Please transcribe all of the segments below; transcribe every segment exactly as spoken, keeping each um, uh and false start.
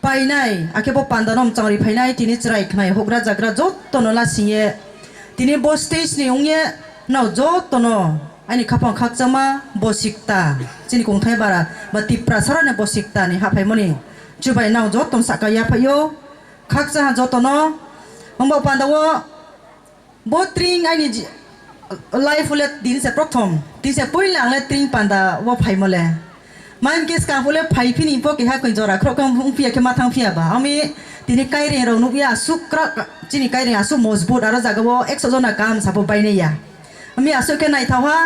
painai, akhe bo panda no mwchang ri phainai, tini chwrai khnai, hokra jagra joto no lasing ye, tini bo stage ni wng ye, no joto no ani khapang khakchangma bosikta, chini kongthai bara ba Tiprasa rok ni bosikta ni haphaimani chubai no joto no saka yaphaio, khakchang ha joto no, wng bo panda o. Bo tring aini ji-, life o le tini se prothom, tini se puila ang le tring panda o phaimo le. Main ke skang le phai phini bo keha koi jora khorok khe wng phiya khe ma thang phiya ba. Ami tini kaireng rok nuk ya asuk krak, chini kaireng asuk mojbut aro jaga o ekso jona kaham sabo bainai ya. Ami asuk khe naithao ha,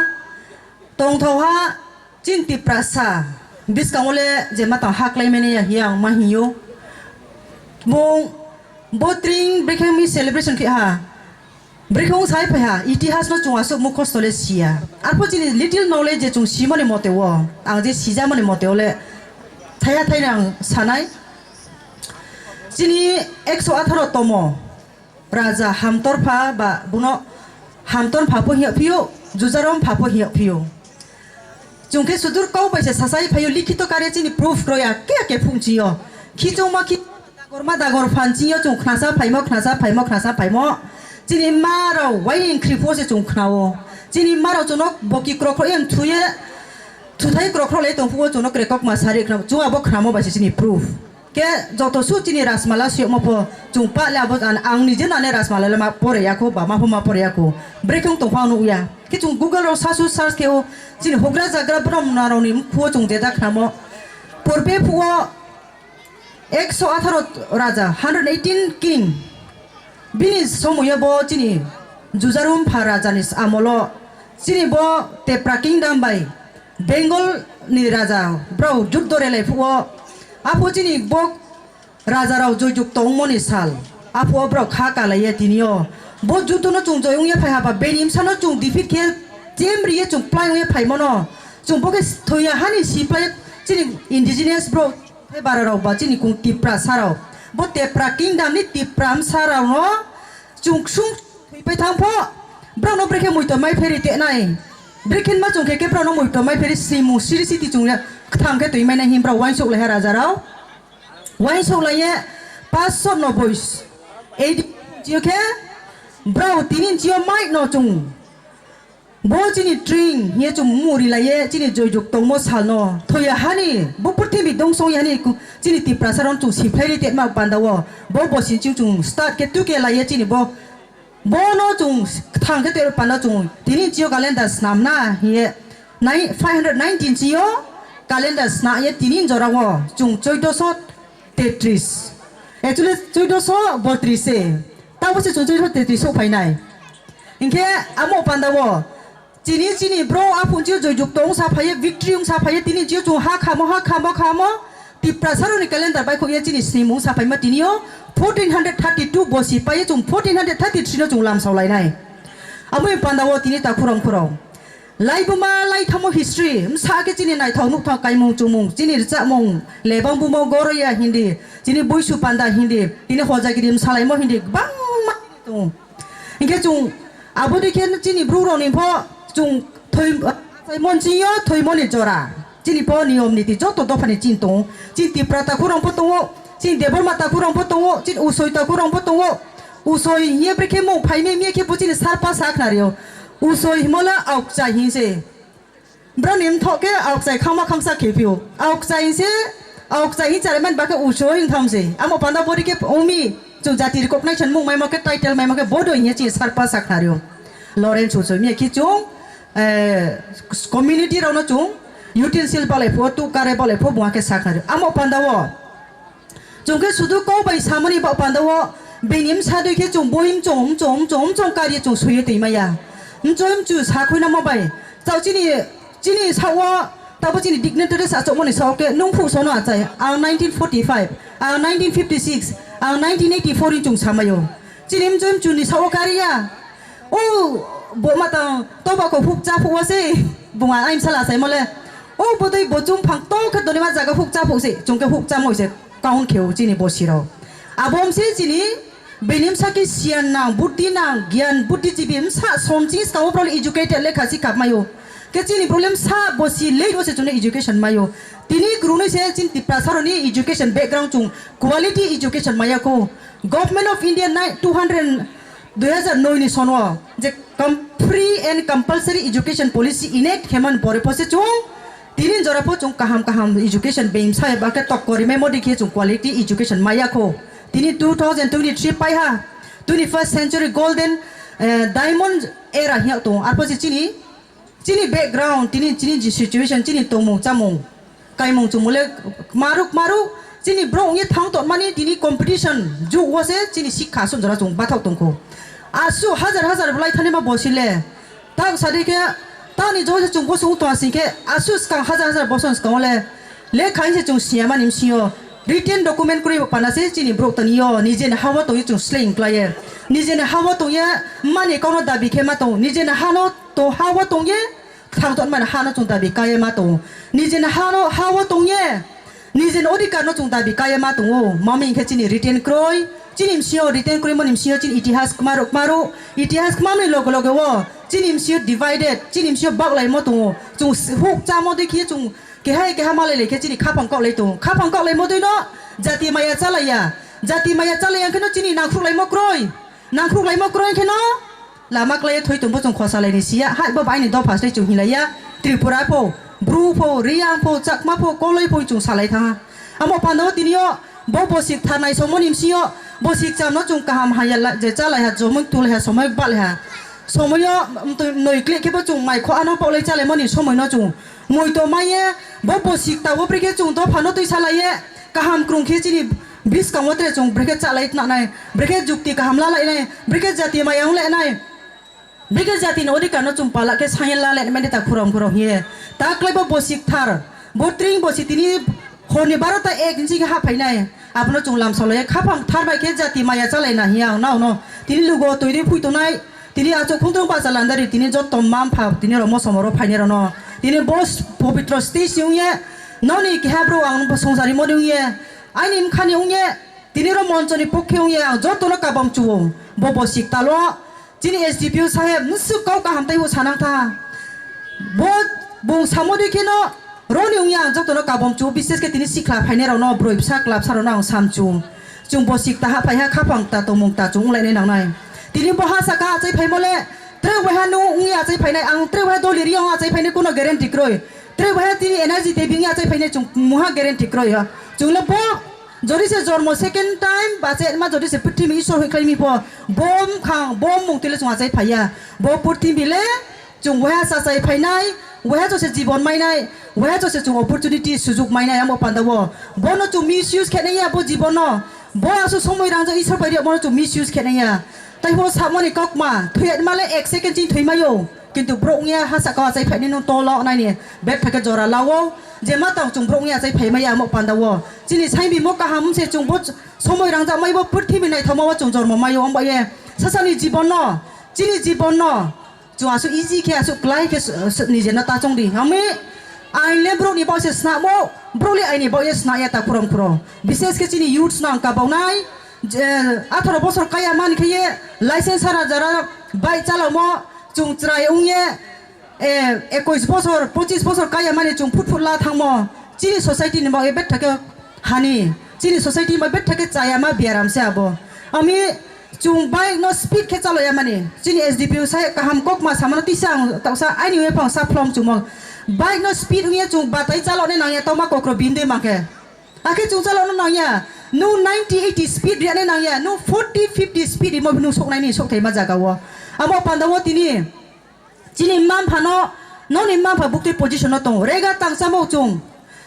tongthao ha, Chini Tiprasa bwskango le je matang ha klai mani ya hiya ang ma hiyo. Mung bo tring brekhe mi celebration khe ha. Brekhe wng sai phai ha, itihas no chwng aswk mukhosto le siya. Arpho chini little knowledge je chwng simani mote o, ang je sijamani mote o le thaya thaina ang sanai. Chini ekso atharo tomo. Raja hamtor pha ba bono hamtor pha pho hiya phiyo, jujarom pha pho hiya phiyo. Chwng khe sudur kau bai se sasai phaio, likhito kare chini proof roya ke ke phung chiyo. Khichongma khi dagorma dagor phan chiyo, chwng khnasa phaimo, khnasa phaimo, khnasa phaimo. Chini ma rok wai khri pho se chwng khnao. Chini ma rok chwngno boki krok khro em thuye, thuthai krok khro le tong phuo chwngno kre kok ma sari khnamo. Chwng abo khnamo bai se chini proof. Khe joto su chini Rajmala siyokma pho chwng pa le abo ang, ang nije nane Rajmala le ma pore yakho ba ma pho ma pore yakho. Brekhe wng tong pha ang nukya. Khe chwng Google rok sasu search khe o chini hugra jagra borom narok ni mkhu o chwng jeda khnamo. Purbe phuo ekso atharo raja, hundred eighteen king. Bini somoyo bo chini Jujarum pha raja ni amolo chini bo Tepra kingdom bai Bengal ni raja brao juddo relai phuo, apho chini bo raja rao joijuk tongmoni sal, apho brao kha kalaiye tinio. Bo juddo no chwng joi wngye phai haba, beni bwsano chwng defeat khe chem riye chwng plai wngye phaimono. Chwng bo khe thoiya hani siplai chini indigenous bro, tei bara rao ba chini kung Tipra sarao. Bo Tepra kingdom ni Tipra bwsa rao no chwng ksung thwi pai thang pho, brao no brekhe muito mai pheri te nai. Brekhe ma chwng khe khe brao no muito mai pheri simung siri siti chwng le kthang khe twi mai nai hin brao uaingsuk lai ha raja rao. Uaingsuk lai ye paanch sho noboi A D chio khe brao tini chio mai no chwng. Bo chini tring ye chwng muri lai ye chini joijuk tongmo sal no thoiya hani bo purthimbi dongso ya hani ku-, chini Tiprasa rao chwng siphlai ri te ma panda o. Bo bo sin chwng start khe tu khe lai ye chini bo Bono chwng thang khe tei panda chwng tini chio calendar snam na hiye nai-, five hundred nineteen chio calendar sna ye tini jora o chwng choidoso tetris. Actually choidoso botris se. Tabo se chwng choidoso tetris o phainai. Hinkhe amo panda o Chini, chini bro, aphung chio joijuk tong sa phaiye, victory wng sa phaiye, tini chio chwng ha khamo, ha khamo, khamo. Tiprasa rokni calendar bai khokye chini snimung sa phaima tinio fourteen hundred thirty two bosi paiye chwng fourteen hundred thirty three no chwng lamsao lainai. Aboni panda o tini ta khurang khurang. Laibuma laithamo history, msa khe chini naithok nukthok kaimung chumung, chini rwchapmung, lebang bumo goroya hindi, chini buisu panda hindi, tini hojagiri msalaimo hindi, bangma tongo. Hinkhe chwng aboni khe chini bru rokni pho chwng thwi, achai mon chingyo thwimoni jora. Chini pho niyom niti joto dophani chini tongo. Chini Tipra takhurok pho tongo, chini Debbarma takhurok pho tongo, chini Usoi takhurok pho tongo. Usoi hiye brekhe mung phaimai miya khe bo chini sarpa sakhnaryo. Usoi himole aukchai hinse. Broni mthok khe aukchai khangma khangsa khepio. Aukchai se, aukchai hin chare man bakhe uso hin tham se. Amo panda bori khe umi chung jati recognition mung maimo khe title maimo khe bodo hin chi sarpa sakhario. Lawrence Usoi mi khi chung, eh, community rokno chung utensil balai pho, tu kare balai pho, bua khe sakhario. Amo panda o Chwng khe sudu kok bai samani ba panda o bini bwsa dui khe chwng boi mchong, mchong, mchong, mchong kari chwng suiwi twi maya. Mchoi mchu sa khuina ma bai. Chao chini, chini sao tabo chini dignitaries achokmani sao khe nung phu sono achai. Ang nineteen forty-five, ang nineteen fifty-six, ang nineteen eighty-four in chwng samayo. Chini mchoi mchu ni sao kari ya. O bo matang toba ko phuk cha phuk wa se. Bunga aim sala sai mole. O bodoi bo chung phang to khe doni ma jaga phuk cha phuk se. Chwng khe phuk cha moi se. Kaun kheo chini bosirok. Abom se chini benim saki siyan nang, buddhi nang, giyan, buddhi jibi, msa somching skamo brol educated lekha si kap mayo. Khe chini problem sa bosi late o se chwngno education maio. Tini kwrwngni se chini Tiprasa rokni education background chwng quality education maya kho. Government of India nai two hundred, dui hazar noi ni sono je com-, free and compulsory education policy enact kheman pore pose chwng tini jora pho chwng kaham kaham education being sa ba khe tokkori mai modi khe chwng quality education maya kho. Tini two thousand twenty-three pai ha, twenty-first century golden, eh, diamond era hiya to. Arpho se chini Chini background, tini, chini ji situation, chini tongmung chamung, kaimung chumung le kmaruk kmaruk, chini borok wngya thang tongmani tini competition jug o se chini sikha aswk jora chwng bathok tongkho. Aswk hajar hajar belai thani ma bosi le. Tak sadi khe, tani jora se chwng bosong tong asing khe, aswk swkang hajar hajar bosong swkang le. Lekha se chwng siya mani msio. Written document kwrwi bo pana se chini borok tani yo, nijeni ha o tongwi chwng sleng klaiye. Nijeni ha o tongya mani kono dabi khe ma tong, nijeni ha no to ha o tongye thang ton mani ha no chwng dabi kaiye ma tongo. Nijeni ha no ha o tongye, nijeni odhikar no chwng dabi kaiye ma tongo. Mami hinkhe chini written kroi, chini msio written kroi mani msio chini itihas kmaro kmaro, itihas kmamni loge loge o chini msio divided, chini msio baklai mo tongo. Chwng s-, huk chamo dikhi chwng Kehai keha malai lai khe chini khaphang kok lai tongo. Khaphang kok lai modwi no jati maya chalaiya. Jati maya chalaiya khe no chini nangkhruk lai mo kroi. Nangkhruk lai mo kroi khe no lama klai thoi tongbo chwng khosa lai ni siya. Hai bo bai ni dopha sai chwng hilaiya. Tripura pho, Bru pho, Riyang pho, Chakma pho, Koloi pho chwng salai thanga. Amo panda o tini o bo bosik tharnai somoni msio bosik cham no chwng kaham haya la-, je chalai ha, jomoi tulai ha, somoi balai ha. Somoio, um, twi-, noi klik khe bo chwng mai kho ano paulai chalai mani somoi no chwng Mui to maiye, bo bosik ta o brekhe chwng dopha no twi salaiye, kaham krung khe chini bwskango tere chwng brekhe chalai tnanai, brekhe jukti kaham lalai nai, brekhe jati maya wng lai nai, brekhe jati ni odhikar no chwng pala khe sanya lalai nai mani ta khurang khurang hiye. Ta klai bo bosik thar, bo tring bosi tini hor ni barota ek inchi khe haphainai, abono chwng lamsa loiye khaphang thar bai khe jati maya chalai na hiya ang nao no tini lugo twi ri phui tongnai. Tini achuk khungtung bacha landari, tini jotto mma mpha, tini rok mosom oro phainai rokno. Tini bo s-, pobitro stage ni wngye, noni keha bro ang bo songsari modi wngye, aini mkhani wngye, tini ro monchoni pokhe wngye, ang jottono kabam chuo. Bo bosik talo, chini S D P O saheb, nsuk kau kaham taibo sanang tha. Bo bung samodi kheno, Roni wngya ang jotono kabom chu, bises khe tini sikla phainai rokno, bwrwi bwsa kwlapsa rokno ang sam chu. Chwng bosik ta ha phaiha, khaphang ta tongmung ta chwng wnglainai nangnai. Tini bo ha saka achai phaimo le, tre waiha no wngya achai phainai, ang tre waiha doli ri ang achai phainai, kuno guarantee kwrwi. Tre waiha tini energy tei bini achai phainai chwng muha guarantee kwrwi. Chwng le bo jodi se jormo second time bache ma jodi se pwthimi Isor hoi khlaimi pho, bo mkhang, bo mung twi le chwng achai phaiya. Bo pwthimi le Chwng waiha chachai phainai, waiha jose jibon mainai, waiha jose chwng opportunity, sujug mainai, amo panda o. Bono chwng misuse khenaiya bo jibono. Bo aswk somoi rangjak Isor bai ri, bono chwng misuse khenaiya. Tai bo samoni kokma, thuyatma le ek second chini thwimaio. Kintu borok wngya ha saka achai phainai no tolo naini. Bethake jora lao, je ma tang chwng borok wngya achai phaimaya amo panda o. Chini saimbi mo kaham se chwng bo somoi rangjak mai bo purthimbi naithoma o chwng jormo maio, amo ye. Sasani jibono, chini jibono. Chwng aswk easy khe, aswk klai khe, s-, s-, nijeno ta chong di. Hami, ain le borok ni baoh se snamo, borok le aini baoh ye sna ya ta khurang khurang. Bises khe chini youths no ang kabau nai, je, atharo bosor kaya mani khe ye license hara jara bike chalamo, chwng chwrai wng ye, eh, ekush bosor, pochis bosor kaya mani chwng phut phut la thangmo. Chini society ni baoh ye betha khe hani, chini society ni baoh betha khe chaya ma biaram se abo. Ami Chwng bike no speed khe chaloya mani. Chini S D P O sai kaham kokma samano tisa ang toksa aini wi phang sa phlom chumong. Bike no speed wngya chwng batai chalone nangya toma kokro binde mangkhe. Akhe chwng chalone nangya. Nung ninety eighty speed riyane nangya. Nung forty fifty speed rimo nung soknaini sokthai ma jaga o. Amo panda o tini Chini mma mpha no, noni mma mpha buktwi position no tongo. Rega tang chamao chwng.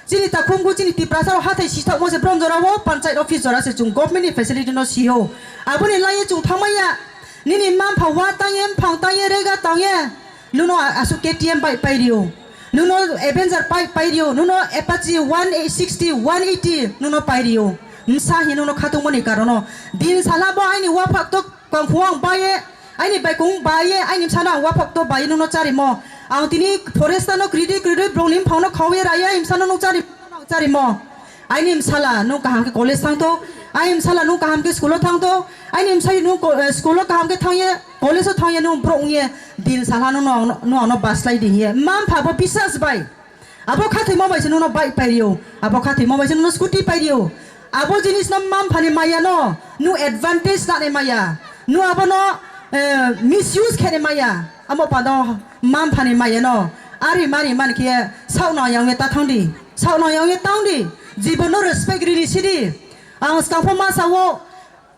Chini takhumgu chini Tiprasa rok hathai sithokmo se bron jora o panchayat office jora se chwng government ni facility no sio. Aboni laiye chwng thangmaya. Nini mma mpha wa tangye, mphang tangye, rega tangye. Nuno a-, aswk K T M bike pai rio. Nuno Avenger bike pai rio. Nuno Apache one sixty, one eighty nuno pai rio. Msa hi nuno khatungmani karono. Din sala bo aini waphak tok Kangkhung ang baye, aini baikung baye, aini bwsano ang waphak to baye nungno charimo. Ang tini forest ano kridi kridi brongni mphangno khawi raya, aini bwsano nung chari, charimo. Aini bwsala, nung kaham khe college thangthok, Aini bwsala nwng kaham khe school o thang to, aini bwsai nwng ko-, eh, school o kaham khe thang ye, college o thang ye, nwng borok wng ye, din salha nwng no, nwng ano baslai di hiye. Mma mpha bo bisas bai. Abo khathoimo bai se nwng no bike pai rio, abo khathoimo bai se nwng no scooty pai rio. Abo jinis no mma mpha ni maya no, nwng advantage na ni maya. Nwng abo no, eh, misuse khe ni maya. Amo pando mma mpha ni maya no, ari mari man khe saoh no yang ye ta thang di, saoh no yang ye tang di. Jibon no respect ri ni si di. Ang skang pho ma sa o,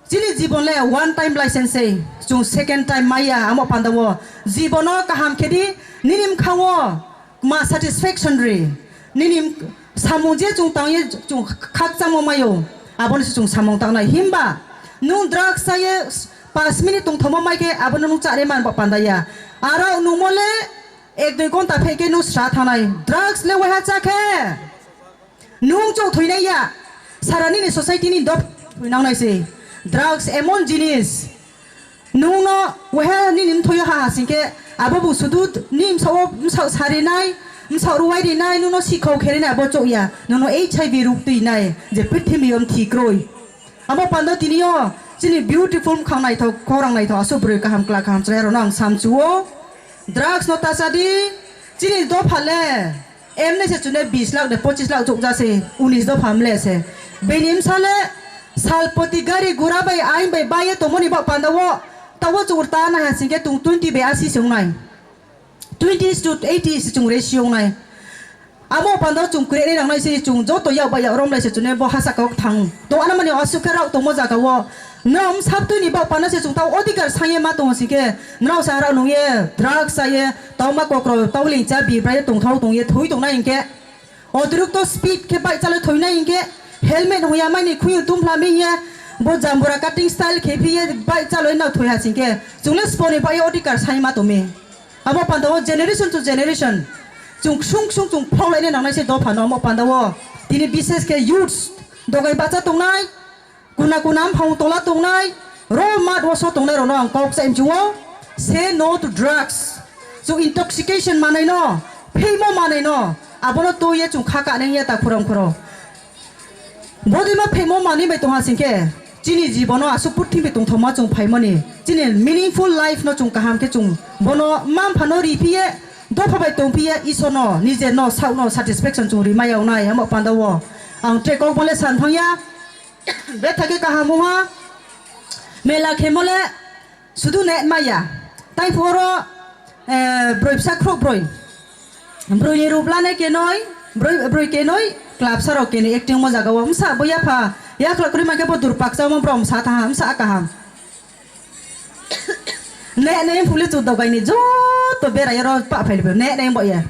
chini jibon le one time license se, chwng second time maya, amo panda o. Jibon no kaham khe di, nini bwkhang o ma satisfaction ri. Nini samung je chwng tang ye chwng khakchangma mai o, abo no se chwng samung tang nai. Himba nwng drugs cha ye pas minute tongthoma mai khe abo no nwng cha re man bo panda ya. Aro nwng mo le ek dui ghonta phai khe nwng sra thanai. Drugs le waiha cha khe nwng chwng thwinai ya, sara nini society ni dop thwinang nai se. Drugs emon jinis, nwng no waha nini mthoyo ha hasing khe, abo bo sudu ni msao msao sari nai, msao ruwai ri nai, nwng no sikhau khe ri nai, abo chok ya, nwng no H I V ruk twi nai, je prithibi yom thi kroi. Abo pando tini yo chini beautiful mkhang naithok, khorang naithok, asuk bwrwi kaham kla kaham chwrai rok no ang samchu o. Drugs no ta cha di, chini dopha le. Emne se chune bis lakh de pochis lakh chukjase, unis dopha mle se. Bini msa le salpoti gari gura bai ain bai baye tongmoni bak panda o. Tawo chukta na ha singke tung twenty bai asi se wngnai. Twenty to eighty se chung ratio wngnai. Amo panda o chung kre re rangnai se chung joto yak bai yak rom lai se chune bo hasa kok thang. To ana mani asuk khe rok tongmo jaga o. Nwng sabtwi ni bak panda se chung tao odhikar sanye ma tongo singke. Nwng sa rok nung ye, drugs sa ye, Tongma kokrok tauling cha bibrai tongthok tong ye thwi tongnai hinkhe, otirokto speed khe bike chalai thoinai hinkhe, helmet hoya mani khuyung tumphla mi hiya, bo jambura cutting style khe phi ye bike chalai nang thoi hasing khe, chwng le sponi bai odhikar sai ma tongmi. Abo panda o generation to generation chwng ksung ksung chwng phrok laina nangnai se dopha no omo panda o. Tini bishes khe youths dogai bacha tongnai, kuna kuna mphang tola tongnai, ro mat o so tongnai rok no ang kok chai mchung o, say no to drugs. Chwng intoxication manai no, pheimo manai no, abono twi ye chwng kha kaneng ya ta khorang khoro. Bodima pheimo manwi bai tongha singkhe, chini jibono aswk purthimbi tongthokma chwng phaimani, chini meaningful life no chwng kaham khe chwng bono mma mpha no ri phi ye, dopha bai tong phi ye, Isor no, nijer no, sauk no satisfaction chwng ri ma ya wngnai, amo panda o ang tre kok bole san thang ya. Bethake kaham wngha, mela khemo le sudu net maya. Tai phoro, eh, broi bwsa khro broi. Broi ni ruplane kenoi, broi, broi kenoi, klapsa rok kenoi acting mo jaga o. Msa bo yapha, yakla kri mangke bo durpaksa mo brom sa tha, msa kaham. Ne, ne, phule chu dogai ni joto berai ro pa phai le ne, ne bo ya.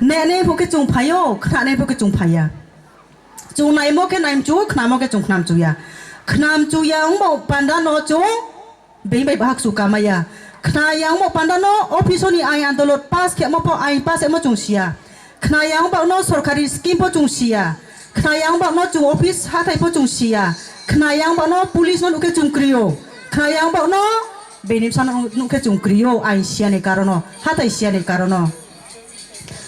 Nene pho khe chwng phaio, khnane pho khe chwng phaiya. Chwng naimo khe naimchu, khnamo khe chwng khnamchuya. Khnamchuya wngbo panda no chwng bini bai bahak su kamaya. Khnaya wngbo panda no office ni ain andolot pass khemo pho ain pass emo chwng siya. Khnaya wngbo no sorkari scheme pho chwng siya. Khnaya wngbo no chwng office hathai pho chwng siya. Khnaya wngbo no police no nukhe chwng krio. Khnaya wngbo no bini bwsano nukhe chwng krio ain siyani karono, hathai siyani karono.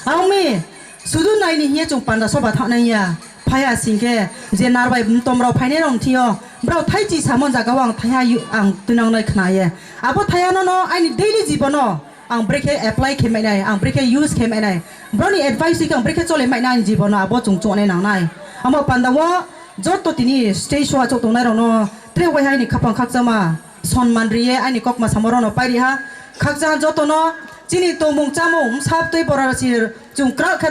Ang mi sudu naini hiya chwng panda soba thangna ya. Phaya singkhe je narbai tomrok phainai rok thio. Brok thai chi samon jaga o ang thaiha yu-, ang tunang nai khna ye. Abo thaiha no no aini daily jibono ang brekhe apply khe mainai, ang brekhe use khe mainai. Broni advice wi ang brekhe chole mainai aini jibono abo chwng chonai nangnai. Amo panda o joto tini stage o achuk tongnai rok no tre wai haini khapang khakchama. Sonman riye ani kokma samorono pairiha khakcha jotono chini tongmung chamung msap twi borok si chwng kwrak khe